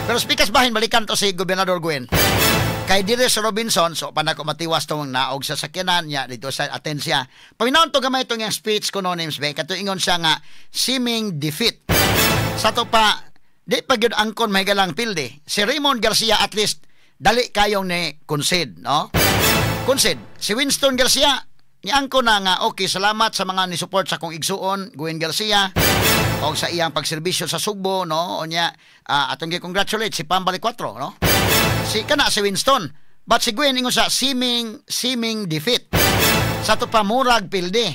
Pero speakers bahin, balikan to si Gobernador Gwen. Kay dire sa Robinson, so panako matiwas tong naog sa sakyanan niya dito sa Atencia. Paminawon to gamay itong yung speech ko no names be, kato ingon siya nga seeming defeat. Sa to pa, di pa gyud angkon mahigalang pilde. Si Raymond Garcia at least dali kayong ni concede, no? Concede. Si Winston Garcia, niangko na nga okay, salamat sa mga ni-support sa akong igsuon, Gwen Garcia, og sa iyang pagserbisyo sa Sugbo, no? Unya, atong gi-congratulate si Pambali 4, no? Si kana si Winston. But si Gwen ingon sa seeming defeat. Sa to pa murag pilde.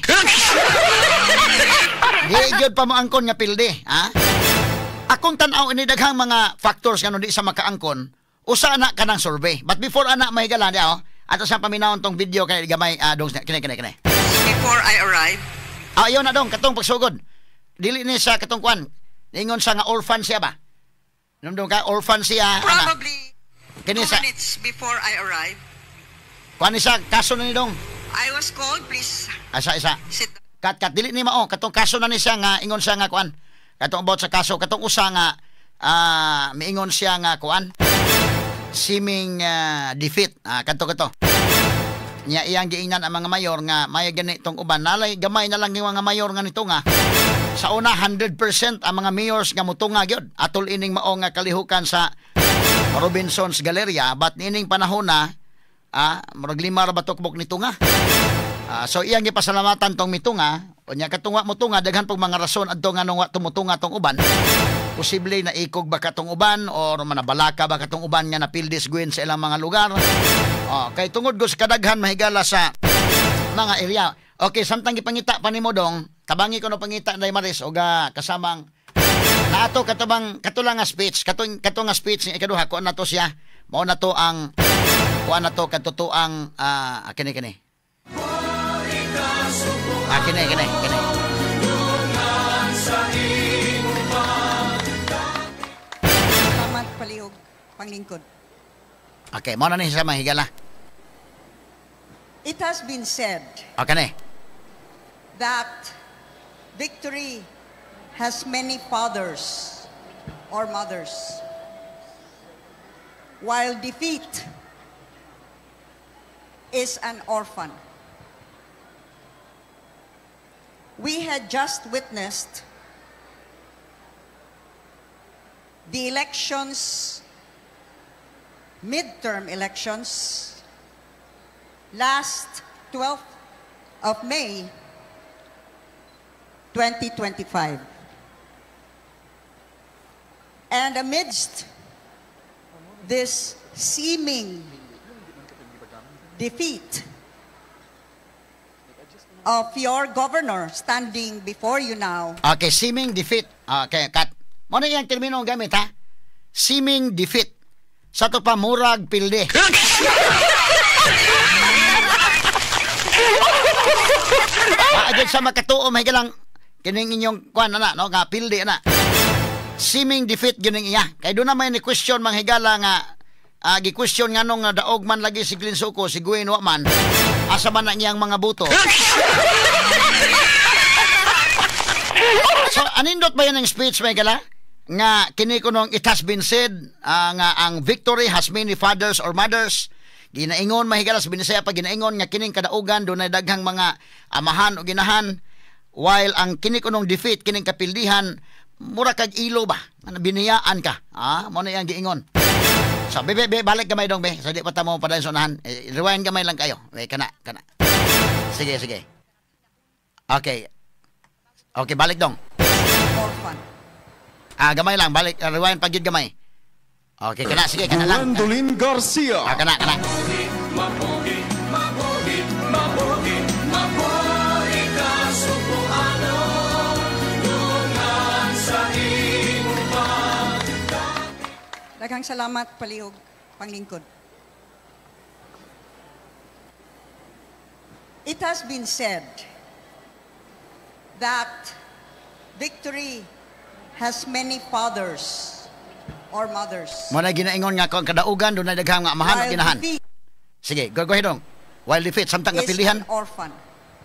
Di gyud pa mo angkon nga pilde, ha? Akong tan-aw ini daghang mga factors nga di sa makaangkon. Usa na kanang survey. But before ana mahigala di oh, ato sa paminawon tong video kay gamay dong kini kini kini. Before I arrived. Ayo na dong katong pagsugod. Dili ni sa katong kwan. Ingon sa nga orphan siya ba? Numdum ka orphan siya ana. Probably Kini 2 sa minutes before I arrived. Kuan ni sa kaso na ni dong. I was called, please Asa isa. Sit. Kat kat dili ni mao katong kaso na ni siya nga ingon siya nga kuan. Katong about sa kaso katong usa nga miingon siya nga kuan. Seeming defeat. Kadto kato. Nya iyang giingnan ang mga mayor nga may gani tong uban nalay gamay na lang yung mga mayor nga nito nga. Sa una 100% ang mga mayors nga mutunga gyud atol ining mao nga kalihukan sa Robinson's Galleria, but niining panahon na murag 5 ra ba tukbok nito nga. So iyang gipasalamatan tong mitunga, unya katong wa mutunga daghan pug mga rason adto nga nung wa tumutunga tong uban. Posible na ikog ba katong uban or manabalaka ba katong uban nga napildis Gwen sa ilang mga lugar. Oh, kay tungod go sa kadaghan mahigala sa mga area. Okay, samtang gipangita pa nimo dong, tabangi ko no pangita day Maris og kasamang naato katabang kato lang nga speech, katong kato nga speech ni ikaduha kuan na to siya. Mao na to ang kuan na to katotoang kini kini. Kini kini kini. Salamat palihog panglingkod. Okay, mao na ni siya mahigala. It has been said Okay ni. That victory has many fathers or mothers, while defeat is an orphan. We had just witnessed the elections, midterm elections, last 12th of May, 2025. And amidst this seeming defeat of your governor standing before you now. Okay, seeming defeat. Okay, cut. Mo na iyang termino gamit ha? Seeming defeat. Sa to pa murag pilde. Agad sa makatuo may galang kining inyong kuan na no nga pilde na. Seeming defeat gyud iya. Kay do na may ni question manghigala nga gi-question nganong nga daog man lagi si Glenn Suco, si Gwen wa man. Asa man ang iyang mga buto? So anindot ba yan ang speech may gala? Nga kini kunong it has been said nga ang victory has many fathers or mothers. Ginaingon mahigala sa Binisaya pa ginaingon nga kining kadaugan dunay daghang mga amahan o ginahan, while ang kini kunong defeat kining kapildihan mura kag ilo ba biniyaan ka. Mo na iyang giingon. So be, be, balik gamay dong be. So di pa ta mo padayon sa unahan. Rewind gamay lang kayo. Be, kana kana. Sige sige. Okay. Okay, balik dong. Orphan. Gamay lang balik, rewind pag gyud gamay. Okay, kana sige kana lang. Gwendolyn Garcia. Kana kana. Daghang salamat palihog panglingkod. It has been said that victory has many fathers or mothers. Mo na ginaingon nga kung kadaugan dunay daghang nga amahan o ginahan. Sige, go ahead dong. While defeat samtang kapilihan orphan.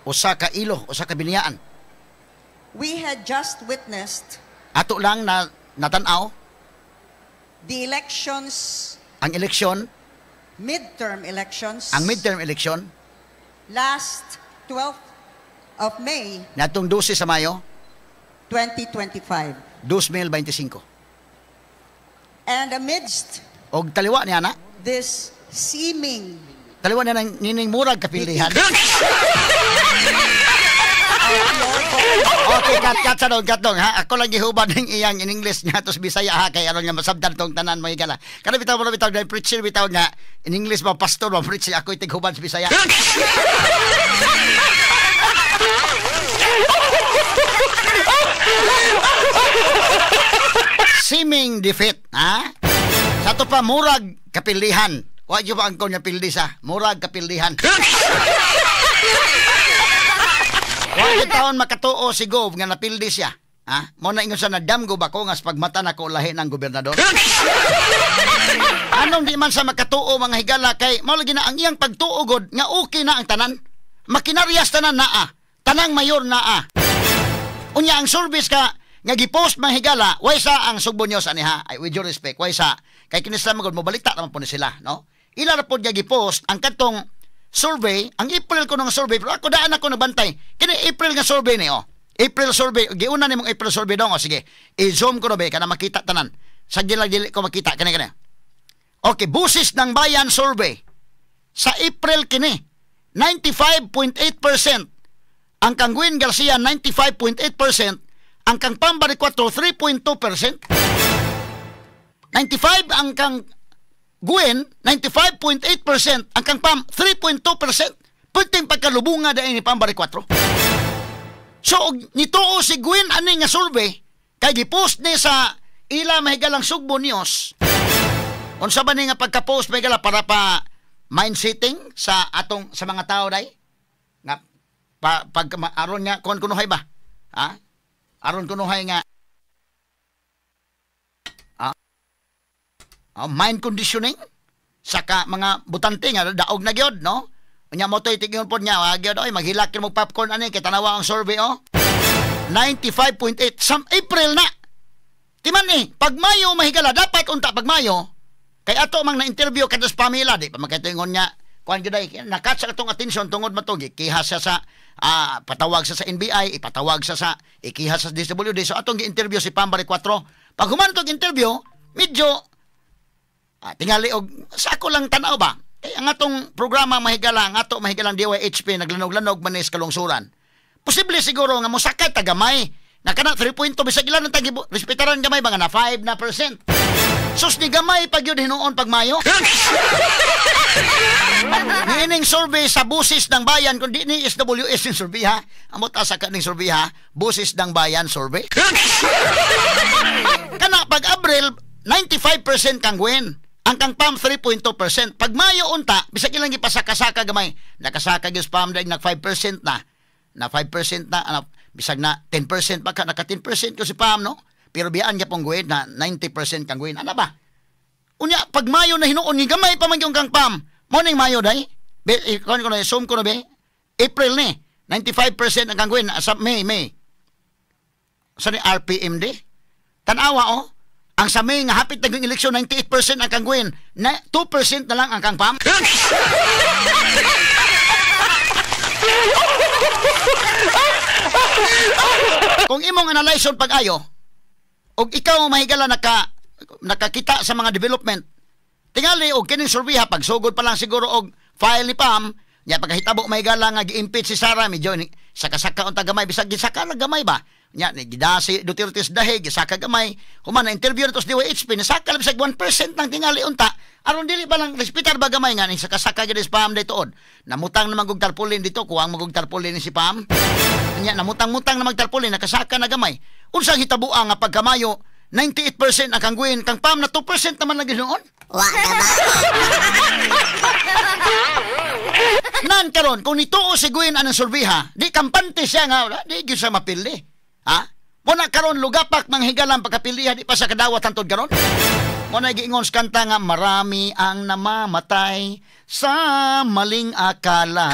Usa ka ilo, usa ka biniyaan. We had just witnessed ato lang na natan-aw The elections, Ang eleksyon, midterm elections, ang midterm election, last 12th of May natong 12 sa Mayo, 2025. 2025. And amidst Og taliwa niya na, this seeming taliwa niya ng nining murag kapilihan. Okay, cut, cut sa dong, cut dong, ha? Ako lang gihubad ng iyang in English nga tos Bisaya, ha? Kay aron nga masabdan tong tanan mga higala. Kada bitaw mo bitaw dahil preacher bitaw nga in English ba pastor ba preacher ako itighubad sa Bisaya. Seeming defeat, ha? Sa to pa murag kapilihan. Wa gyud ba ang kon nga pildi sa murag kapilihan. Wa gyud taon makatuo si Gov nga napildi siya. Ha? Mo na ingon sa nadamgo ba ko nga sa pagmata nako lahi ng gobernador. Anong di man sa makatuo mga higala kay mao lagi na ang iyang pagtuo god nga okay na ang tanan. Makinariyas tanan naa. Tanang mayor naa. Unya ang service ka nga gipost mga higala, way sa ang Sugbo News ani ha. Ay, with due respect, way sa kay kinis lamang gud mobalita naman po ni sila, no? Ila ra pod nga gipost ang katong survey, ang April ko ng survey, pero ako daan ako nagbantay. Kini April nga survey ni oh. April survey, giuna nimong April survey dong oh, sige. I-zoom ko na ba kana makita tanan. Sa dili dili ko makita kani kani. Okay, Busis ng Bayan survey. Sa April kini 95.8%. Ang kang Gwen Garcia 95.8%, ang kang Pam Baricuatro 3.2%. 95 ang kang Gwen, 95.8%, ang kang Pam 3.2%. Pwedeng pagkalubunga dahil ni Pam Baricuatro. So, nituo si Gwen ani nga survey, kay gipost ni sa ila mahigalang Sugbo News. Unsa ba ni nga pagka-post mahigala para pa mindsetting sa atong sa mga tao day? Nga pa, pag aron nga kon kunuhay ba? Ha? Aron kunuhay nga mind conditioning saka mga butante nga daog na gyud, no? Unya mo toy tigyon pod niya, wa gyud oy maghilak mo popcorn ani kay tanawa ang survey oh. 95.8 sa April na. Timan ni, pag Mayo mahigala dapat unta pag Mayo kay ato mang na-interview kadto sa Pamela di pa makaitingon niya kuan gyud ay nakatch sa atong atensyon tungod matog ikiha siya sa patawag siya sa NBI, ipatawag siya sa ikiha sa DSWD. So atong gi-interview si Pam Baricuatro. Pag human tong interview, medyo tingali og sa ako lang tanaw ba. Kay ang atong programa mahigala, ang ato mahigalang DYHP naglanog-lanog man is kalungsuran. Posible siguro nga mosakay ta gamay. Na kana 3.2 bisag ilan ang tagi respetaran gamay ba nga na 5 na percent. Sus ni gamay pag yun hinuon pag Mayo. Niining survey sa Busis ng Bayan, kung di ni SWS yung survey ha, amot asa ka ning survey ha, Busis ng Bayan survey. Kana pag Abril, 95% kang Gwen. Ang kang Pam 3.2%. Pag Mayo unta, bisag ilang gipasaka-saka gamay, nakasaka gyud Pam daig nag 5% na. Na 5% na, bisag na 10% pa ka, naka 10% ko si Pam, no? Pero biyaan gyapon Gwen na 90% kang Gwen. Ana ba? Unya pag Mayo na hinuon ni gamay pa man yung kang Pam. Mo ning Mayo day. Be, kon ko na zoom ko na be. April ni 95% ang kang Gwen sa May. Sa ni RPMD. Tan-awa oh. Ang sa May nga hapit na yung eleksyon 98% ang kang Gwen, na 2% na lang ang kang Pam. Kung imong analyson pag-ayo, og ikaw mahigala nakakita sa mga development, tingali og kining survey ha, pagsugod pa lang siguro og file ni Pam, nya pagkahitabo mahigala nga gi-impeach si Sara, medyo saka-saka unta gamay, bisag gisaka lang gamay ba? Nya ni gidasi Duterte sa dahig, gisaka gamay. Human na interview nato sa DYHP, nasaka lang bisag 1% ng tingali unta. Aron dili ba lang respetar ba gamay nga ning saka-saka gyud si Pam daytoon. Namutang na magug tarpaulin dito, kuwang magug tarpaulin ni si Pam. Nya namutang-mutang na magtarpaulin, nakasaka na gamay. Unsang hitabuang nga pagkamayo 98% ang kang Gwen, kang Pam na 2% naman lagi noon. Wa na ba? Nan karon kung nituo si Gwen anang survey ha, di kampante siya nga di gyud siya mapili. Ha? Muna karon lugapak manghigalang pagkapiliha di pa sa kadawat hantod karon. Muna giingon sa kanta nga marami ang namamatay sa maling akala.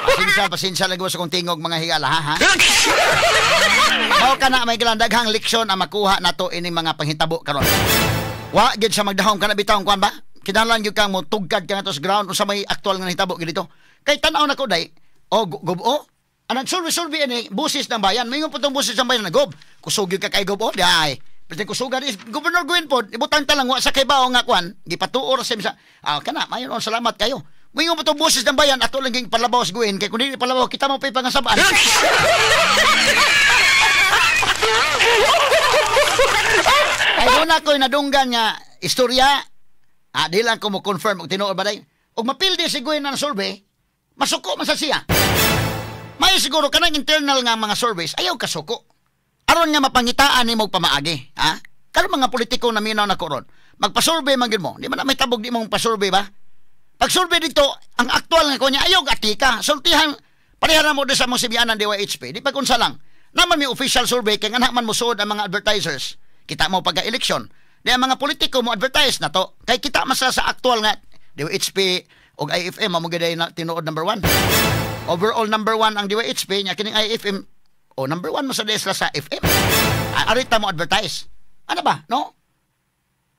Pasensya, pasensya lang sa kong tingog mga higala ha, ha? Mao kana may gilang daghang leksyon ang makuha nato ining mga panghitabo karon. Wa gyud sa magdahom kana bitawng kuan ba? Kinahanglan gyud kang motugkad ka ngadto sa ground unsa may aktual nga nahitabo gyud dito. Kay tan-aw nako day, o gob o ang nagsurvey-survey ini Busis ng Bayan. Mingon po tong Busis ng Bayan na gob. Kusog gyud ka kay gob o di ay. Pero kusugan is Governor Gwen pod, ibutang ta lang wa sa kay bao nga kuan, gipatuor sa sa kana mayon on salamat kayo. Mingon po tong Busis ng Bayan ato lang ging palabaw sa Gwen kay kun dili palabaw kita mo pay pangasabaan. Ay una ko'y nadunggan nga istorya, di lang ko mo-confirm og tinuod ba day. Og mapildi si Gwen ang survey, masuko man sa siya. May siguro kanang internal nga mga surveys, ayaw kasuko. Aron nga mapangitaan nimo og pamaagi, ha? Karon mga politiko na minaw na koron, magpa-survey man gyud mo. Di man na may tabog di mong pa-survey ba? Pag-survey dito, ang aktual nga kunya ayaw atika, sultihan pareha ra mo sa mong sibianan DYHP, di pag unsa lang. Naman may official survey kay nga man mosuod ang mga advertisers. Kita mo pagka-eleksyon. Di ang mga politiko mo advertise na to. Kay kita mas sa actual nga DYHP og IFM mo gyud na tinuod number 1. Overall number 1 ang DYHP nya kining IFM o number 1 mo sa desla sa FM. Arita mo advertise. Ano ba, no?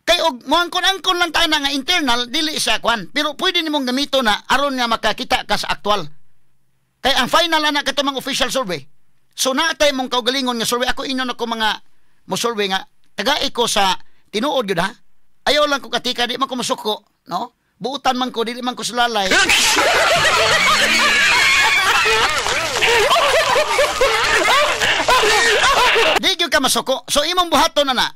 Kay og moangkon-angkon lang tayo na nga internal dili sa kwan, pero pwede nimong gamito na aron nga makakita ka sa actual. Kay ang final ana kato mga official survey. So naatay mong kaugalingon nga survey ako ingon ako mga mo survey nga tagai ko sa tinuod gyud ha. Ayaw lang ko katika di man ko musuko, no? Buutan man ko dili man ko sulalay. Di gyud ka masuko. So imong buhaton na na.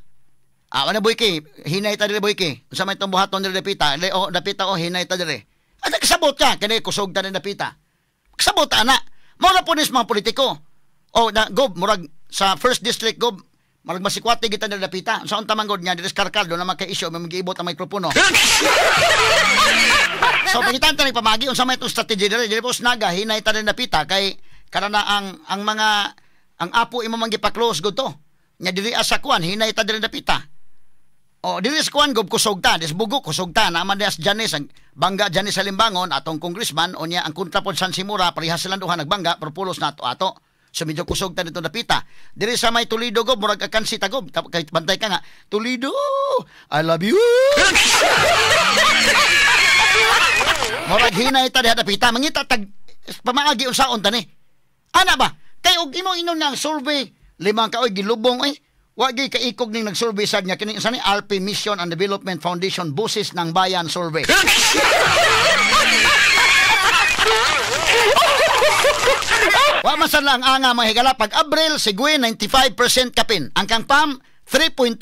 Ano boyki, hinay ta diri boyki. Unsa may itong buhaton diri dapita? O dapita o hinay ta diri. At kasabot ka kani kusog ta ni dapita. Kasabot ta ana. Mao ra po nis mga politiko. O na gob murag sa first district gob murag masikwate kita nila dapita. Sa unta man god nya diri sa Karkal do naman kay issue may magiibot ang mikropono. So pangitan ta nagpamagi unsa may itong strategy diri diri po naga hinay ta dapita kay karana ang mga ang apo imo man gipa-close gud to. Nya diri asa kuan hinay ta diri dapita. O diri sa kuan gob kusog ta, dis bugo kusog ta naman dias Janis ang bangga Janis sa Limbangon atong congressman o niya ang kontra pod San Simura parehas silang duha nagbangga pero pulos na ato ato. So medyo kusog ta dito dapita. Diri sa may Toledo gob murag akansi ta gob kay bantay ka nga Toledo I love you. Murag hinay ta diha dapita mangita tag pamaagi unsaon ta ni. Ana ba kay og imo inon nga survey limang ka oy gilubong oy. Wa gyud kaikog ning nagsurvey sad niya kini sa ni RP Mission and Development Foundation Busis ng Bayan survey. Wa man sad lang anga mga higala pag Abril si Gwen 95% kapin, ang kang Pam 3.2%.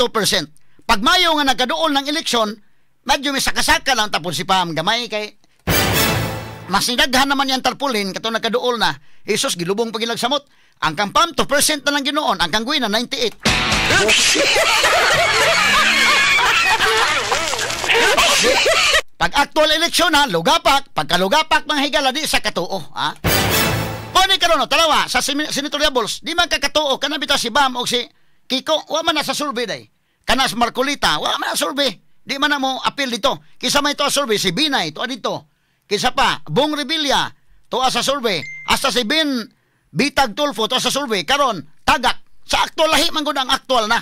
Pag Mayo nga nagkaduol ng eleksyon, medyo may sakasaka lang tapon si Pam gamay kay mas nidaghan naman yang tarpulin kato nagkaduol na. Jesus gilubong pag samot. Ang kang Pam 2% na lang ginoon, ang kang Gwen na 98. Pag actual eleksyon ha, lugapak, pagkalugapak mga higala di sa katuo, ha? Pone karon talawa sa senatorial balls, di man kakatuo kana bitaw si Bam o si Kiko, wa man na sa survey day. Kana si Marcolita, wa man na survey. Di man na mo appeal dito. Kisa may to survey si Binay, to dito. Kisa pa Bong Revilla, to sa survey. Hasta si Ben Bitag Tulfo to sa survey karon tagak. Sa actual lahi man gud ang actual na.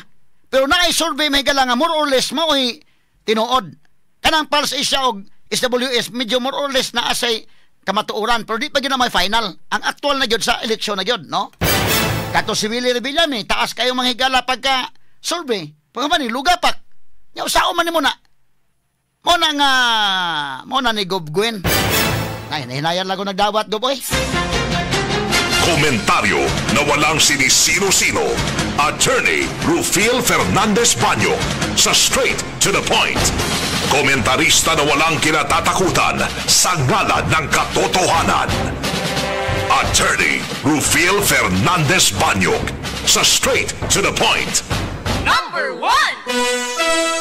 Pero naay survey may higala nga more or less mao'y tinuod. Kanang Pulse Asia og SWS medyo more or less na asay kamatuoran pero di pa gyud na may final. Ang actual na gyud sa eleksyon na gyud, no? Kato si Willie Revilla ni taas kayo mga higala pagka survey. Pagka ni lugapak. Nya usao man nimo na. Mo na nga mo na ni Gob Gwen. Ay nahinayan lang ko nagdawat gob oy. Komentaryo na walang sinisino-sino. Attorney Rufil Fernandez Banyo sa Straight to the Point. Komentarista na walang kinatatakutan sa ngalan ng katotohanan. Attorney Rufil Fernandez Banyok sa Straight to the Point. Number 1!